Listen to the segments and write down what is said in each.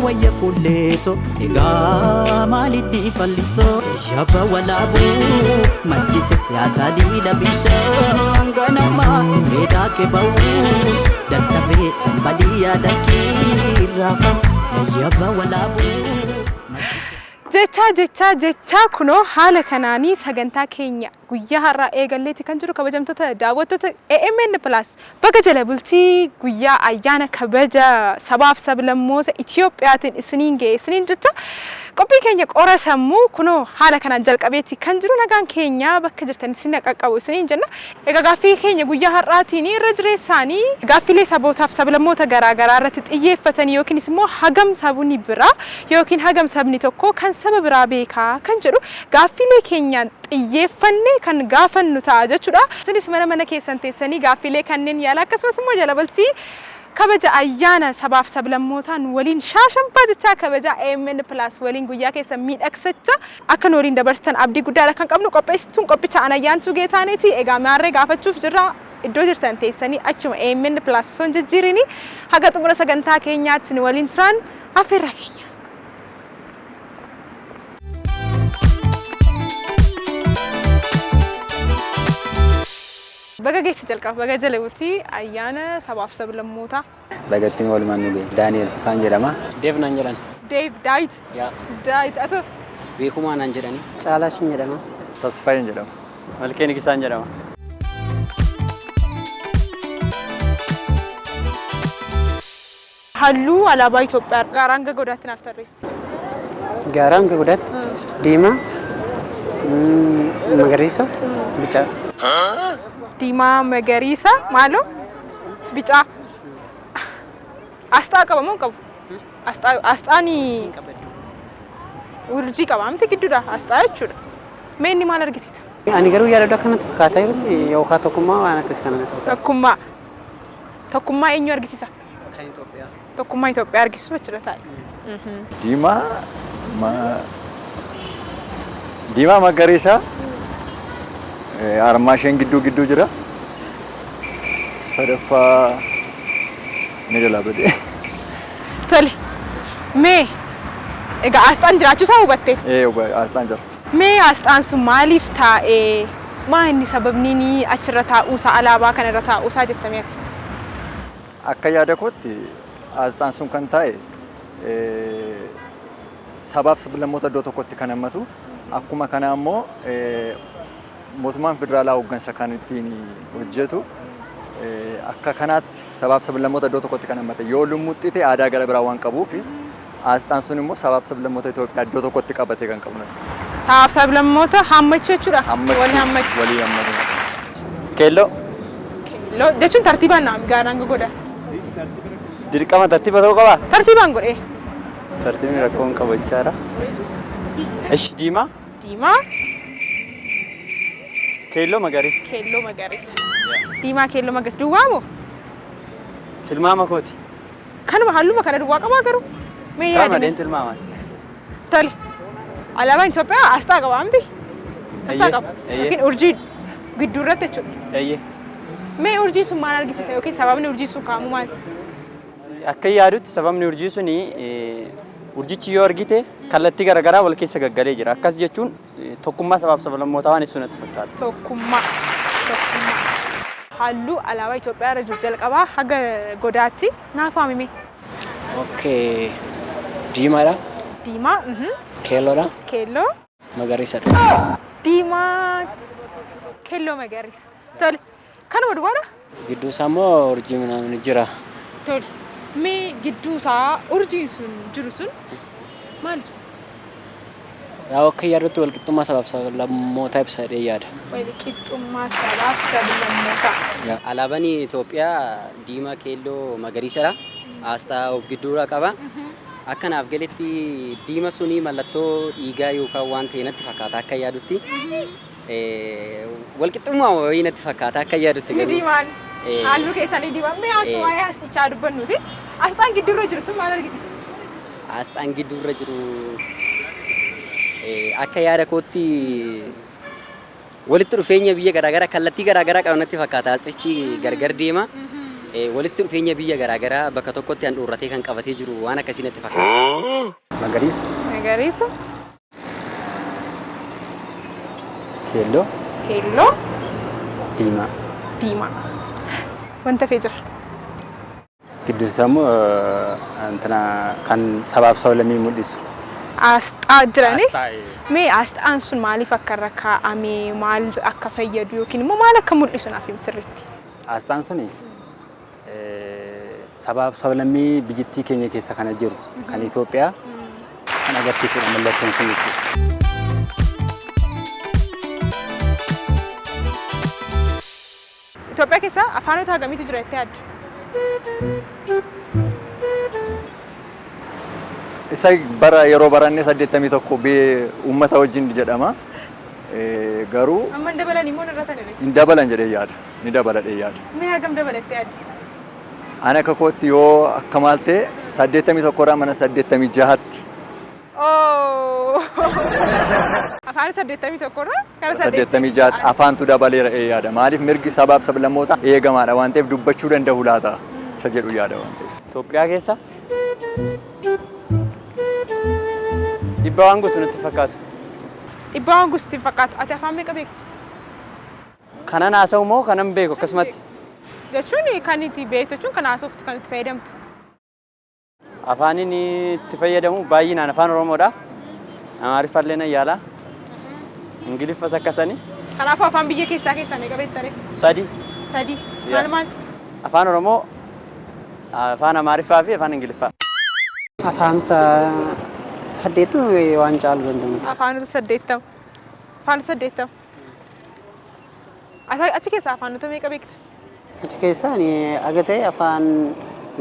Wayya kulleeto egaa maaliddi fallitoo yabba walaabuu maddite yaataliila bishaan ganamaa meedaa keba'uu dadhabee dhambalii yaada kiirraafam yabba walaabuu. Jechaa jechaa jechaa kunoo haala kanaanii sagantaa keenya guyyaa har'aa eegalleeti kan jiru. Kabajamtoota daawwattoota AMN Plus, baga jala bultii guyyaa ayyaana kabaja sabaaf sablammoota Itiyoophiyaatiin isiniin ga'e isiniin jecha, qophii keenya qora sammuu kunoo haala kanaan jalqabeeti kan jiru. Nagaan keenya bakka jirtan isin qaqqabu isiniin jenna. Egaa gaaffii keenya guyyaa har'aatiin irra jireessaanii gaaffiilee sabootaaf sablammoota garaagaraa irratti xiyyeeffatanii yookiinis immoo hagam sabni biraa yookiin hagam sabni tokko kan saba biraa beekaa kan jedhu gaaffiilee keenyaan xiyyeeffanne kan gaafannu ta'a jechuudha. Isinis mana mana keessan teessanii gaaffiilee kanneen yaala, akkasumas immoo jala bultii kabaja ayyaana sabaaf sablammootaan waliin shaashabbaa jechaa kabaja AMN Plus waliin guyyaa keessan miidhagsacha akka nu waliin dabarsitan abdii guddaadha kan qabnu. Qopheessituun qophicha Anayyaantuu Geetaaneeti. Egaa maarree gaafachuuf jirra. Iddoo jirtan teessanii achuma AMN Plus osoo hin jijjiirini haga xumura sagantaa keenyaatti nu waliin turan affeerraa keenya. Baga geesse jalqaba, baga jala bultii ayyaana sabaaf sablammootaa. Bagattiin walumaan nu ga'e. Daani'el Fufaan jedhama. Dev naan jedhan. Dave, Daawit. Yaa. Daawit atoo? Beekumaa naan jedhani. Caalaashin jedhama. Tasfaayeen jedhama. Malkeen Ikisaan jedhama. Halluu alaabaa Itoophiyaa gaaraa hanga godaatti naaf tarreessi. Gaaraa hanga godaatti diimaa, magariisa, bicaa. Diimaa, magariisa, maaloo? Bicaa. Asxaa qaba moo hin qabu? Asxaa, asxaan urjii qaba miti gidduudha asxaa jechuudha. Mee inni maal argisiisa? Ani garuu yaadadhu akka natti fakkaataa jirutti yookaan tokkummaa waan akkas kana natti fakkaata. Tokkummaa. Tokkummaa eenyu argisiisa? Kan Itoophiyaa. Tokkummaa Itoophiyaa argisiisu jechuudha taa'e. Diimaa diimaa magariisa, armaa isheen gidduu gidduu jira. Sadaffaa ni jalaa badee. Tole. Mee egaa asxaan jiraachuu isaa hubatte. Ee, asxaan jira. Mee asxaan sun maaliif taa'ee? Maa inni sababni inni achirra taa'uusaa, alaabaa kanarra taa'uusaa jettamee ati? Akka yaada kootti asxaan sun kan taa'e sabaaf sablammoota iddoo tokkotti kan hammatu, akkuma kanaa immoo mootummaan federaalaa hooggansa kan ittiin hojjetu akka kanaatti sabaaf sablammoota iddoo tokkotti kan hammate yoo lummuxxite aadaa gara biraa waan qabuuf, asxaan sun immoo sabaaf sablammoota Itoophiyaa iddoo tokkotti qabatee kan qabu. Sabaaf sablammoota hammachuu jechuudha. Hammachuu. Walii hammachuu. Walii hammatu. Keelloo. Keelloo jechuun tartiibaan naam gaaraa hanga goda. Dirqama tartiiba ta'uu qabaa? Tartiibaan godhee. Tartiibni rakkoo hin qabu jechaadha. Ishi diimaa. Diimaa. Keelloo, magariisa. Keelloo, magariisa. Diimaa, keelloo, magariisa. Duwwaa moo? Tilmaama kooti. Kanuma halluma kana duwwaa qabaa garuu? Mee Qaama yaadime. deen tilmaama. Tole. Alaabaan Itoophiyaa asxaa qaba miti? Asxaa qaba. Eeyyee. Yookiin urjii gidduu irratti jechuudha. Eeyyee. Mee urjiin sun maal argisiisa yookiin sababni urjiin sun kaa'amu maali? Akka yaadutti sababni urjii suni, urjichi yoo argite kallattii garaagaraa wal keessa gaggalee jira. Akkas jechuun tokkummaa sabaaf sablammootaa waan ibsu natti fakkaata. Tokkummaa. Tokkummaa. Halluu alaabaa Itoophiyaa irra jiru jalqabaa haga godaatti naaf waamime. Okay. Diimaadha. Diimaa, Keelloodha. Keelloo. Magariisadha. Diimaa, keelloo, magariisa. Tole. Kanuma duwwaadha? Gidduu isaa immoo urjii minaamin jira. Tole. Mee gidduu isaa urjiin sun jiru sun maal ibsa? Yaa, akka yaadutti walqixxummaa sabaaf sablammootaa ibsa jedhee yaada. Walqixxummaa sabaaf sablammootaa. Alaabaan Itoophiyaa diimaa, keelloo, magariisadha. Asxaa of gidduurraa qaba. Akka naaf galetti diima suni mallattoo dhiigaa yookaan waan ta'e natti fakkaata akka yaadutti. Walqixxummaa wayii natti fakkaata akka yaadutti Inni garuu. diimaan halluu keessanii diimaan. Mee asxaa, waa'ee asxichaa dubbannuti. Asxaan gidduurra jiru sun maal argisiisa? Asxaan gidduurra jiru akka yaada kootti walitti dhufeenya biyya garaagaraa kallattii garaagaraa qabu natti fakkaata. Asxichi gargar deema. Walitti dhufeenya biyya garaagaraa bakka tokkotti handhuurratee kan qabatee jiru waan akkasii natti fakkaata. Magariisa. Magariisa. Keelloo. Keelloo. Diimaa. Diimaa. Wanta hafee jira. Gidduu isaa immoo intina kan sabaaf sablammii mul'isu. Asxaa jirani. Mee asxaan sun maaliif akka irra kaa'ame, maal akka fayyadu yookiin immoo maal akka mul'isu naaf himi sirriitti. Asxaan suni sabaaf sablammii biyyattii keenya keessa kana jiru kan Itoophiyaa kan agarsiisudha mallattoon sun jechuudha. Itoophiyaa keessa afaanota hagamiitu jira jettee yaadda? Isa bara yeroo baranne 81 uummata wajjin jedhama. Garuu Amma hin dabalan immoo irra tan hin dabalan jedhee yaada. Ni dabaladhee yaada. Mee hagam dabalattee yaadda? Ani akka kootti yoo akka maal ta'e 81 irraa mana 86tti. Oh! Afaan 81 irraa gara 86tti afaantu dabaleera yaada. Maaliif mirgi sabaaf sablammoota eegamaadha waan ta'eef dubbachuu danda'u laata isa jedhu yaada waan ta'eef. Itoophiyaa keessa dhibba waan guutu natti fakkaatu. Dhibba waan guutu sitti fakkaatu. Ati afaan meeqa beekta? Kanan haasa'u moo kanan beeku akkasumatti? Jechuun kan itti beektu jechuun kan haasoftu kan itti fayyadamtu. Afaan inni itti fayyadamu baay'inaan afaan Oromoodha. Amaariffallee nan yaala. Ingiliffas akkasani. Kanaafuu afaan biyya keessaa keessaa meeqa beekta ree? Sadi. Sadi. Maal maal? Afaan Oromoo, afaan Amaariffaa fi afaan Ingiliffaa. Afaanota saddeetu waan caalu danda'u. Afaanota 80. Afaanota 80. Achi keessaa afaanota meeqa beekta? Achi keessaa ani aga ta'e afaan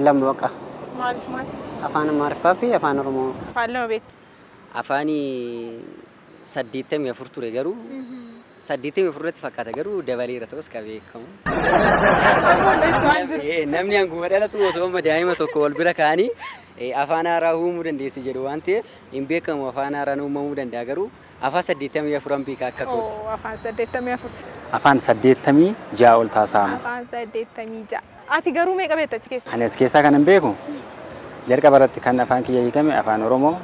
lama baqa. Maaliif maal? Afaan Amaariffaa fi afaan Oromoo. Afaan lama beekta. Afaan 84 ture garuu 84 irratti fakkaata garuu dabaleera ta'us ka beekamu. Namni hanguma dhalatu osoo amma daa'ima tokko wal bira kaa'anii afaan haaraa uumuu dandeessu jedhu waan ta'eef hin beekamu afaan haaraan uumamuu danda'a garuu afaan 84 beeka akka kootti. Afaan 84. Afaan 86 ol taasifama. Afaan 86. Ati garuu meeqa beekta achi keessa? Ani as keessaa kanan beeku jalqaba irratti kan afaan kiyya hiikame afaan Oromoo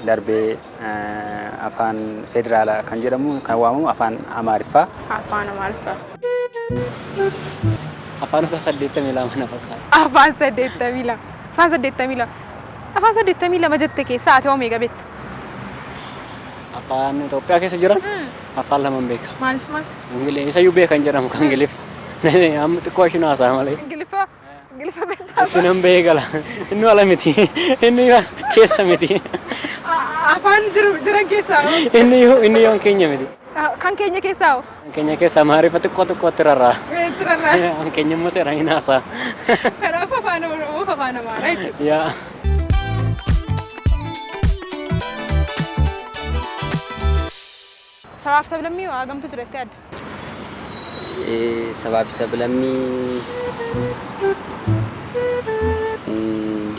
darbee afaan federaalaa kan jedhamu kan waamamu afaan Amaariffaa. Afaan Amaariffaa. Afaanota 82 na fakkaata. Afaan 82. Afaan 82. Afaan 82 jette keessaa ati hoo meeqa beekta? Afaan Itoophiyaa keessa jiran afaan lama beeka. Maaliif maal? Isayyuu beekan jedhamu kan Ingiliffa. Amma xiqqoo ishiin haasa'a malee. Ingiliffa? Ingiliffa beektaa? Itti nan bahee gala. Inni ala miti. Inni keessa miti. Afaan jiran keessaa hoo? Inni yoon keenya miti. Kan keenya keessaa hoo? Kan keenya keessaa Amaariffa xiqqoo xiqqootti rarra'a. Itti rarra'a. Kan keenya immoo seeraan hin haasa'a. Kanaaf afaan Oromoo afaan Amaaraa jechuudha. Yaa. Sabaaf sablammii hagamtu jira jettee yaadda? Sabaaf sablammii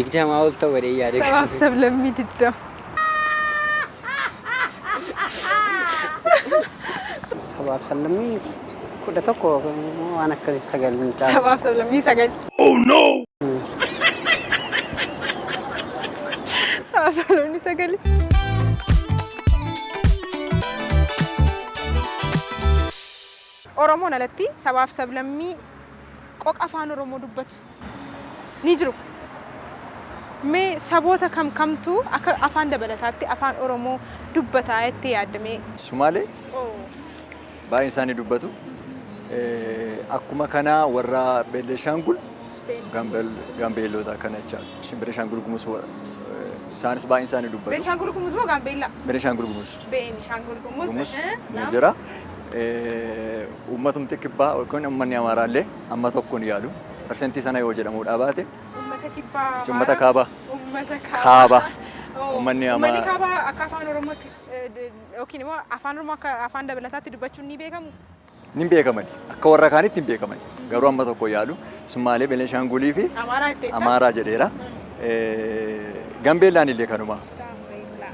20 ol ta'u jedhee yaada. Sabaaf sablammii 20. Sabaaf sablammii 11 waan akkasii 9 caalu. Sabaaf sablammii 9. Oh no! Sabaaf sablammii 9. Oromoon alatti sabaaf sablammii qoqa afaan Oromoo dubbatu ni jiru. Mee saboota kam kamtu akka afaan dabalataatti afaan Oromoo dubbataa jettee yaaddamee? Sumaalee baay'een isaanii dubbatu. Akkuma kanaa warra Benishaangul Gaambeellota kana jecha Benishaangul Gumuz isaanis baay'een isaanii dubbatu. Benishaangul Gumuz moo Gaambeellaa? Benishaangul Gumuz. Benishaangul Gumuz. Gumuz ni jira. Uummatumti kibbaa yookiin uummanni Amaaraa illee amma tokko ni yaalu. Parsentii sana yoo jedhamuudhaa baate. Uummata kibbaa. Uummata kaabaa. Uummata kaabaa. Kaabaa. Uummanni Uummanni kaabaa akka afaan Oromootti yookiin immoo afaan Oromoo akka afaan dabalataatti dubbachuun ni beekamu? Ni beekamani. Akka warra kaanitti hin beekamani. Garuu amma tokko yaalu. Sumaalee, Benishaangulii fi Amaaraa jedheera. Gaambeellaan illee kanuma.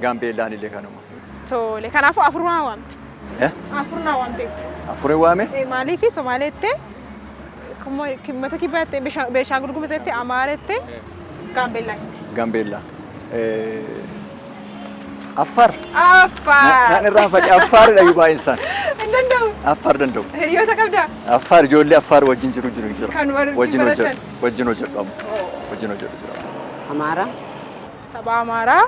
Gaambeellaan illee kanuma. Tole. Kanaafuu afur waan waamte. Afur naa waamte. Afurin waame? Maaliif Somaaleetti Uummata kibbaa jettee, Beenshaangul Gumuz jettee, Amaara jettee, Gaambeellaa jettee. Gaambeellaa. Affaar. Affaar. Naan irraanfadhe, Affaaridha iyyuu baay'een isaan. Hin danda'u. Affaar danda'u. Hiriyoota qabdaa? Affaar, ijoollee Affaar wajjin jiru jiru jira. Kan walitti Wajjin baratan. hojjedhu. Wajjin hojjedhu amma. Wajjin hojjedhu jira. Amaara. Saba Amaaraa.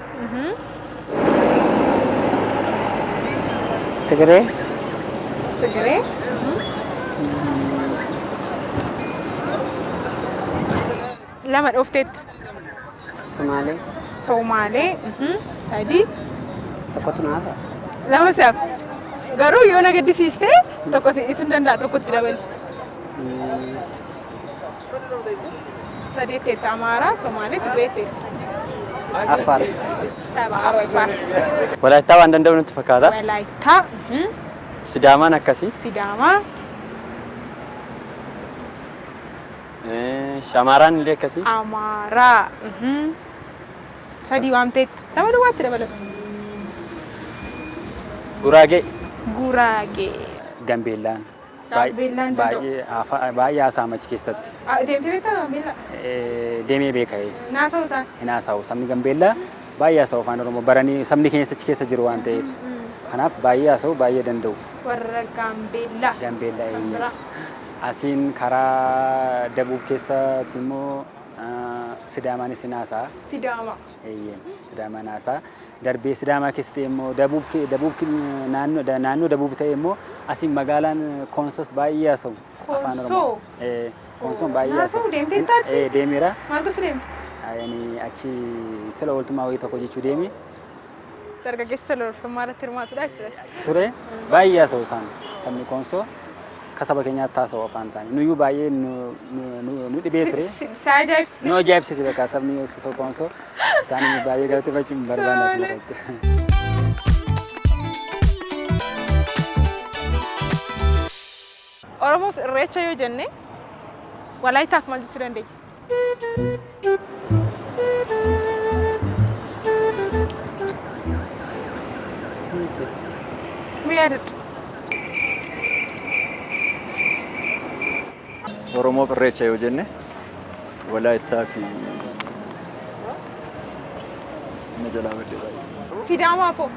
Tigree. Tigree. Lama dhoofteetta. Somaalee. Somaalee. Sadii. Tokkotu naaf. Lama si'aaf. Garuu yoo na gaddisiiste tokko si dhiisuu hin danda'a, tokkotti dabali. Sadii teetta: Amaaraa, Somaalee, Tigree teetta. Affaar. Saba Affaar. Walaayittaa waan danda'u natti fakkaata. Walaayittaa. Sidaamaan akkasii. Sidaamaa. Amaaraan illee akkasii. Amaaraa. Sadii waamteetta. Lama duwwaatti dabalatu. Guraagee. Guraagee. Gambeellaan. Gaambeellaan danda'u. Baay'ee baay'ee haasa'ama achi keessatti. Deemtee beektaa Gaambeellaa? Deemee beeka. Naasa'u isaan. Hin haasa'u. Sabni Gambeellaa baay'ee haasa'u afaan Oromoo baranii, sabni keenya achi keessa jiru waan ta'eef. Kanaaf baay'ee haasa'u, baay'ee danda'u. Warra Gaambeellaa. Gaambeellaa. Kan biraa. Asiin karaa Dabuub keessatti immoo Sidaamaanis hin haasa'a. Sidaama. Eeyyeen, Sidaamaan haasa'a. Darbee Sidaamaa keessatti immoo Dabuub naannoo Dabuub ta'e immoo asiin magaalaan Koonsos baay'ee haasa'u. Afaan Oromoo. Koonsoo? Koonsoon baay'ee haasa'u. Haasa'u, deemtee achi? Deemeera. Maal gosa deemte? Yani achi tola ooltummaa wayii tokko jechuu deeme. Dargaggeessa tola ooltummaa irratti hirmaatudha jechuudha. Achi ture, baay'ee haasa'u isaan, sabni Koonsoo akka saba keenyaatti haasa'u afaan isaanii. Nuyyuu baay'ee nu dhibee ture. Si ajaa'ibsiise. Nu ajaa'ibsiise bakka sabni Koonsoo isaanii baay'ee galateeffachuu hin barbaanne asumarratti. Oromoof Irreecha yoo jenne, Walaayittaaf maal jechuu dandeenya? Mi yaadadhu? Oromoof Irreecha yoo jenne, Walaayittaa fi na jalaa badde baay'ee. Sidaamaaf hoo?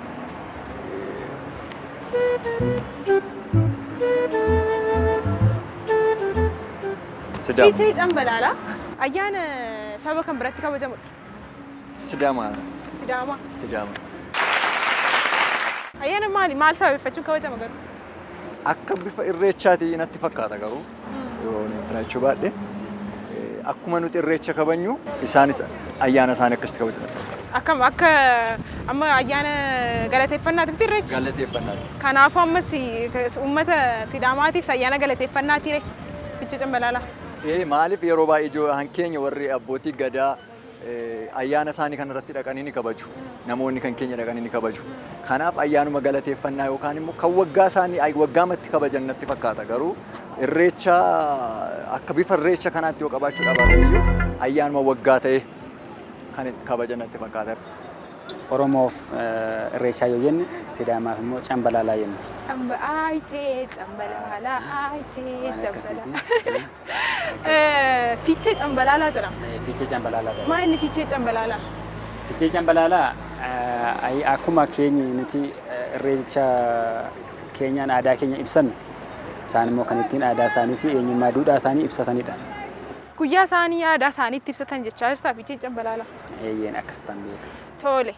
Sidaama. Fiichee Cambalaalaa ayyaana saba kan biratti kabajamudha. Sidaama. Sidaama. Sidaama. Ayyaana maali maal sababeeffachuun kabajama garuu? Akka bifa Irreechaati natti fakkaata, garuu yoo jechuu baadhe akkuma nuti Irreecha kabajnu isaanis ayyaana isaanii akkasitti kabaju natti fakkaata. Akkam akka amma ayyaana galateeffannaati miti Irreechi? Galateeffannaati. Kanaafuu ammas uummata Sidaamaatiif ayyaana galateeffannaati re Fiichee Cambalaalaa. Ee, maaliif yeroo baay'ee ijoo hankeenya warri abbootii gadaa ayyaana isaanii kanarratti dhaqanii ni kabaju. Namoonni kan keenya dhaqanii ni kabaju. Kanaaf ayyaanuma galateeffannaa yookaan immoo kan waggaa isaanii waggaamatti kabajan natti fakkaata. Garuu Irreecha akka bifa Irreecha kanaatti yoo qabaachuu dhabaatan iyyuu ayyaanuma waggaa ta'e kan kabajan natti fakkaata. Oromoof Irreechaa yoo jenne, Sidaamaaf immoo Cambalaalaa jenna. Camba aayitee cambalaalaa aayitee Waan cambalaalaa. akkasiiti. Fiichee Cambalaalaa jedhama. Fiichee Cambalaalaa jedhama. Maal inni Fiichee Cambalaalaa? Fiichee Cambalaalaa akkuma keenyi nuti Irreecha keenyaan aadaa keenya ibsannu, isaan immoo kan ittiin aadaa isaanii fi eenyummaa duudhaa isaanii ibsatanidha. Guyyaa isaanii aadaa isaanii itti ibsatan jechaa jirtaa Fiichee Cambalaalaa? Eeyyeen, akkas ta'an beeka. Tole.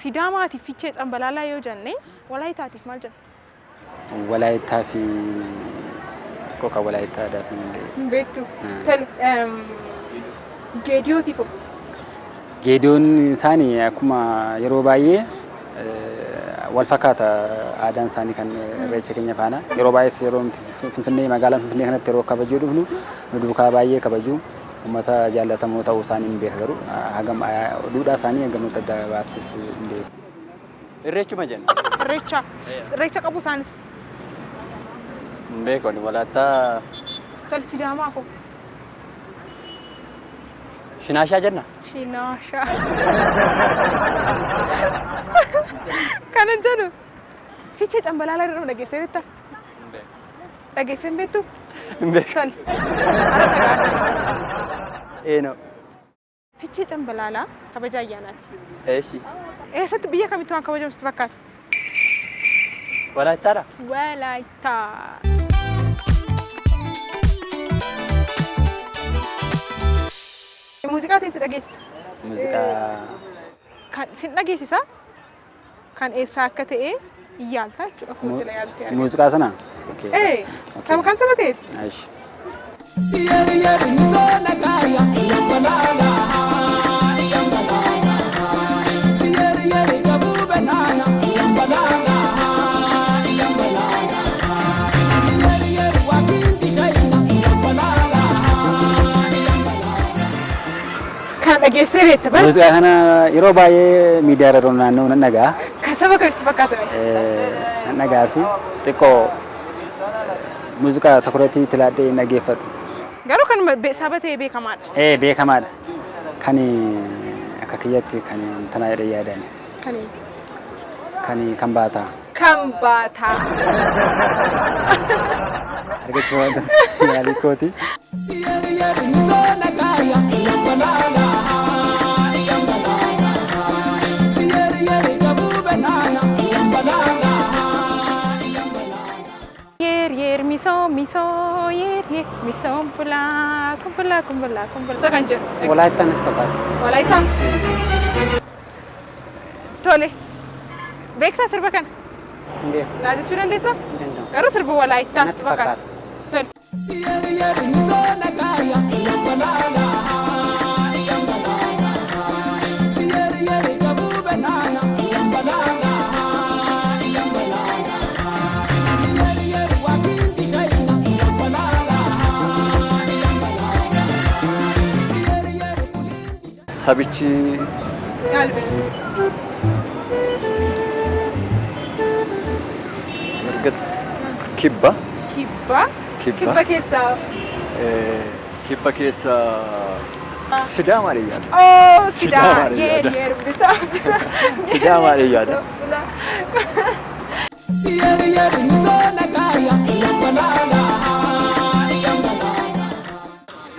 Sidaamaatiif Fiichee Cambalaalaa yoo jenne, Walaayitaatiif maal jenna? Walaayittaa fi xiqqoo kan Walaayittaa aadaa isaanii hin beeku. Hin beektu. Tole. Geediyootiif hoo? Geediyoon isaanii akkuma yeroo baay'ee wal fakkaata aadaan isaanii kan Irreecha keenya faana. Yeroo baay'ees yeroo nuti Finfinnee, magaalaa Finfinnee kanatti yeroo kabajuu dhufnu nu duukaa baay'ee kabaju. Uummata jaallatamoo ta'uu isaanii hin beeka, garuu hagam duudhaa isaanii hagam adda baasees hin beeku. Irreechuma jenna. Irreecha. Irreecha qabu isaanis. Hin beeku ani Walaayittaa. Tole, Sidaamaaf hoo? Shinaashaa jenna. Shinaashaa. Kanan jedhu Fiichee Cambalaalaa jedhamu dhageessee beektaa? Dhageessee hin beektu? Hin beeku. Tole. Har'a dhagaartan. Eenoo. Fichee Cambalaalaa kabaja ayyaanaati. Eeshi. Eessatti biyya kamitti waan kabajamu sitti fakkaata? Walaayittaadha? Walaayittaa. Muuziqaa ta'e si dhageessisa. Muuziqaa Kan sin dhageessisa kan eessaa akka ta'e yaalta jechuudha. Akkuma sila yaaltee argite. Muuziqaa sana? Okay. Ee, saba kan saba ta'eeti. Eeshi. Kan dhageessee beekta bara. Muuziqaa kana yeroo baay'ee miidiyaa irra naannoo nan dhaga'a. Kan saba kamitti fakkaata? Nan dhagaasi xiqqoo muuziqaa tokkorratti tilaadhee hin dhaggeeffadhu. Garuu kan saba ta'e beekamaadha. Ee, beekamaadha. Kan akka kiyyatti kan tanaa jedhee yaadame. Kan Kan kan baataa. Kan baataa. Argachuu waan yaalii kooti. Yeer yeer misoo misoo yeer yeer misoon bulaa kumbulaa kumbulaa kumbulaa. Isa kan jedhu. Walaayittaa natti fakkaata. Walaayittaa. Tole. Beektaa sirba kana? Hin beeku. Naa jechuu dandeessaa? Hin danda'u. Garuu sirba Walaayittaa Natti sitti fakkaata. fakkaata. Tole. Sabichi Yaalbe. Mirga kibba. Kibba. Kibba. Kibba keessaa. Kibba keessa Sidaamaa yaada. Oh, Sidaa. Sidaamaa Yeer yaada. yeer bisa bisa. Sidaamaa yaada. Bulaa.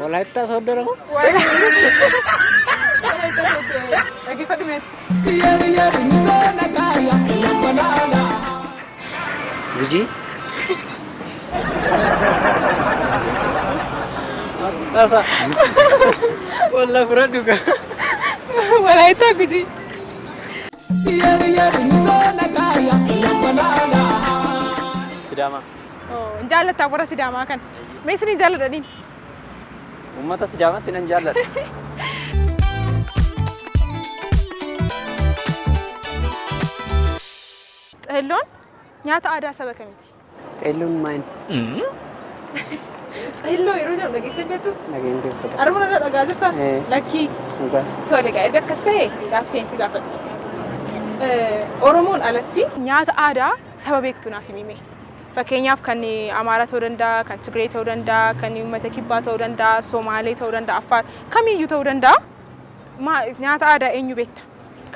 Walaayittaa Sooddoo dha moo? Walaayittaa Sooddoo. Dhaggeeffadhu meeti. Gujii. Tasa. Walla fudhadhu gaa. Walaayittaa Gujii. Sidaamaa. Oh, hin jaallattaa warra Sidaamaa kana? Mee isin hin jaalladhaniin? Uummata Sidaamaa sinan jaalladha. Xeelloon nyaata aadaa saba kamiiti? Xeelloon maal? Xeelloo yeroo jedhamu dhageessee beektu? Dhageen beekudha. Harma irra dhagaa jirta? Ee. Lakkii. Dhugaa. Tole egaa erga akkas ta'e gaaffii ta'e si gaafadhu. Oromoon alatti nyaata aadaa saba beektu naaf himi. Fakkeenyaaf kan Amaaraa ta'uu danda'a, kan Tigree ta'uu danda'a, kan uummata Kibbaa ta'uu danda'a, Somaalee ta'uu danda'a, Affaar kamiyyuu ta'uu danda'a. Nyaata aadaa eenyu beekta?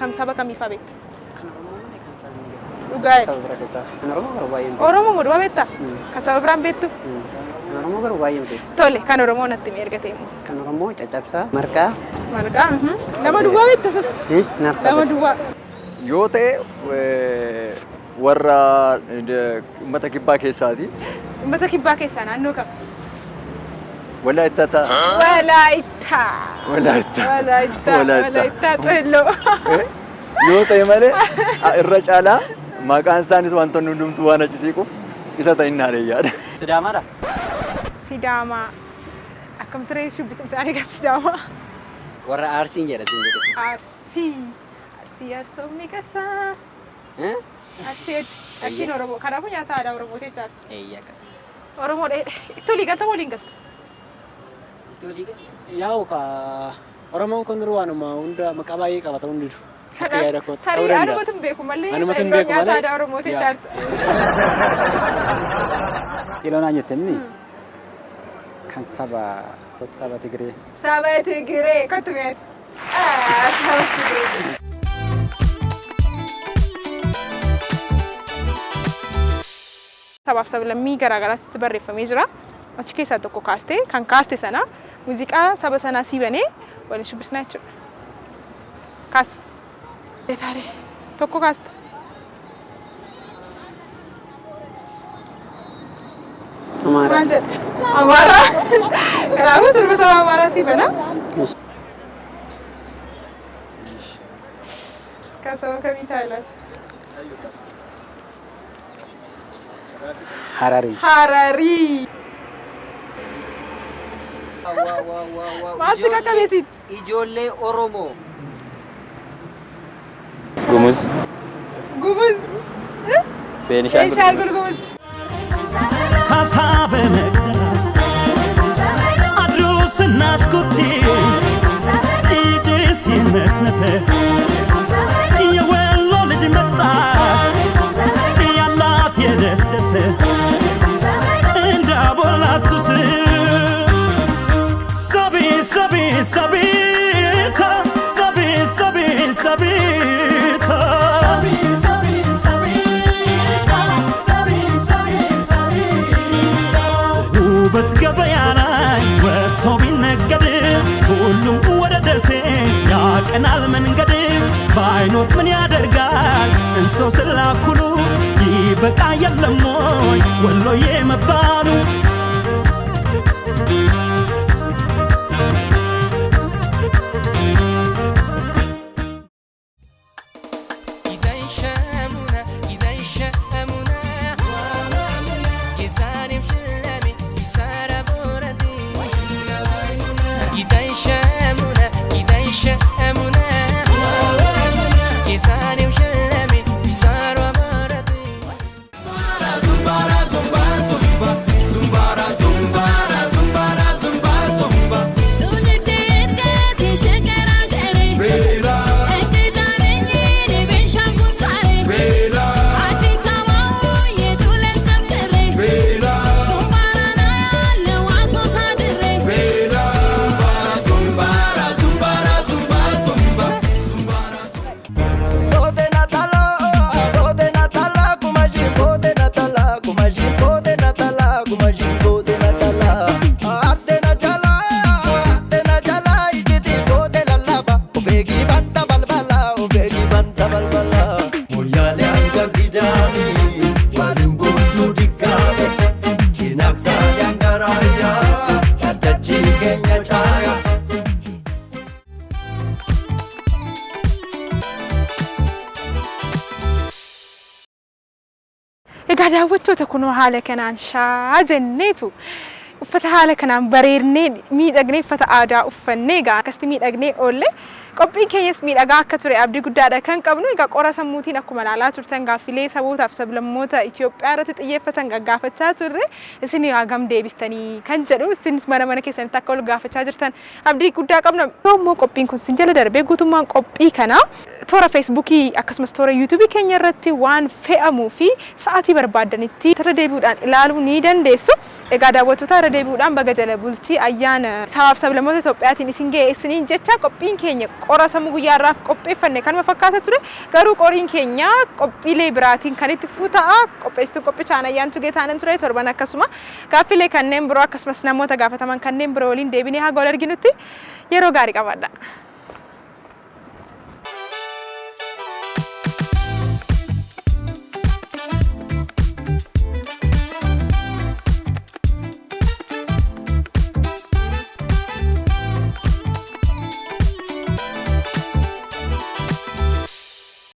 Kam saba kamiifaa beekta? Kan Oromoo malee kan isaan hin beeku. Dhugaa. Saba bira dhugaa. Kan Oromoo garuu baay'ee hin beeku. Oromoo moo duwwaa beekta? Kan saba biraan beektu? Kan Oromoo garuu baay'ee hin beeku. Tole, kan Oromoo natti himi erga ta'e immoo. Kan Oromoo caccabsaa, marqaa, Marqaa. Lama duwwaa beekta sas? Narkaa Lama beeku. duwwaa. Yoo ta'e warra uummata kibbaa keessaati. Uummata Kibbaa keessaa naannoo kam? Walaayittaa ta'a. Walaayittaa. Walaayittaa. Walaayittaa. Walaayittaa. Walaayittaa xeelloo. Yoo ta'e malee irra caalaa maqaan isaanis wantoonni hundumtuu waan achi siquuf isa ta'in naan yaada. Sidaamaadha. Sidaamaa. Akkam ture shubbisa isaanii kan Sidaamaa? Warra Arsiin jedha siin jedhe. Arsii. Arsii arsoomni qarsaa. Eh? Arsii Arsiin Oromoo. Kanaafuu nyaata aadaa Oromooti jechaadha. Eeyya, akkas. Oromoo itti olii galta moo waliin galta? Itti olii gala. Yaa'u ka Oromoon kun duruu waanuma hunda maqaa baay'ee qabata hundidu. Akka yaada kootti ta'uu Tarii danda'a. anumatu hin beeku malee Anumatu hin xeelloo beeku nyaata malee. aadaa Oromooti Yaa. jechaadha. Xiloonaan jette inni kan saba Tigree. Saba Tigree kottu meeti. Saba Tigree. Sabaaf sablammii garaagaraas barreeffamee jira. Achi keessaa tokko kaastee kan kaaste sana muuziqaa saba sanaa sii banee waliin shubbisnaa jechuudha. Kaas. Taaree tokko kaasta. Amaaraa. Maal jedha? Amaaraa. Kanaafuu sirba saba Amaaraa sii bana. Kan saba kamii ta'a laata? Hararii. Hararii. Maal si qaqqabeesiit? Ijoollee Oromoo. Gumuz. Gumuz. Beenishaangul. Beenishaangul Gumuz. ካሳ በመቅደላ አድሮ ስናስኩቲ ይጭስ ይነስነሰ የወሎ ልጅ መጣች ያላት የደስደሰ እንዳቦላት ሱስ ሰቢ ሰቢ ሰቢታ ሰቢ ሰቢ ሰቢታ ውበት ገበያ ላይ ወጥቶ ቢነገድ ሁሉም ወደ ደሴ ያቀናል መንገድ ባይኖር ምን ያደርጋል እንሶ ስላኩሉ ይበቃ የለም ወይ ወሎዬ መባሉ። Egaa daawwattoota, kunoo haala kanaan shaa jenneetu uffata haala kanaan bareednee miidhagnee, uffata aadaa uffannee, egaa akkasitti miidhagnee oolle. Qophiin keenyas miidhagaa akka ture abdii guddaadha kan qabnu. Egaa qora sammuutiin akkuma ilaalaa turtan gaaffilee sabootaaf sablammoota Itoophiyaa irratti xiyyeeffatan gaggaafachaa turre. Isin hagam deebistanii kan jedhu isinis mana mana keessanitti akka ol gaafachaa jirtan abdii guddaa qabna. Immoo qophiin kun sin jala darbee, guutummaan qophii kanaa toora Feesbuukii akkasumas toora Yuutuubii keenya irratti waan fe'amuu fi sa'aatii barbaaddanitti irra deebi'uudhaan ilaaluu ni dandeessu. Egaa daawwattoota, irra deebi'uudhaan baga jala bultii ayyaana sabaaf sablammoota Itoophiyaatiin isin ga'e isiniin jecha. Qophiin keenya qora sammuu guyyaa irraaf qopheeffanne kanuma fakkaata ture. Garuu qoriin keenya qophiilee biraatiin kan itti fufu ta'a. Qopheessituun qophichaan Ayyaantu Geetaanan ture. Torban akkasuma gaaffilee kanneen biroo akkasumas namoota gaafataman kanneen biroo waliin deebinee haga wal arginutti yeroo gaarii qabaadha.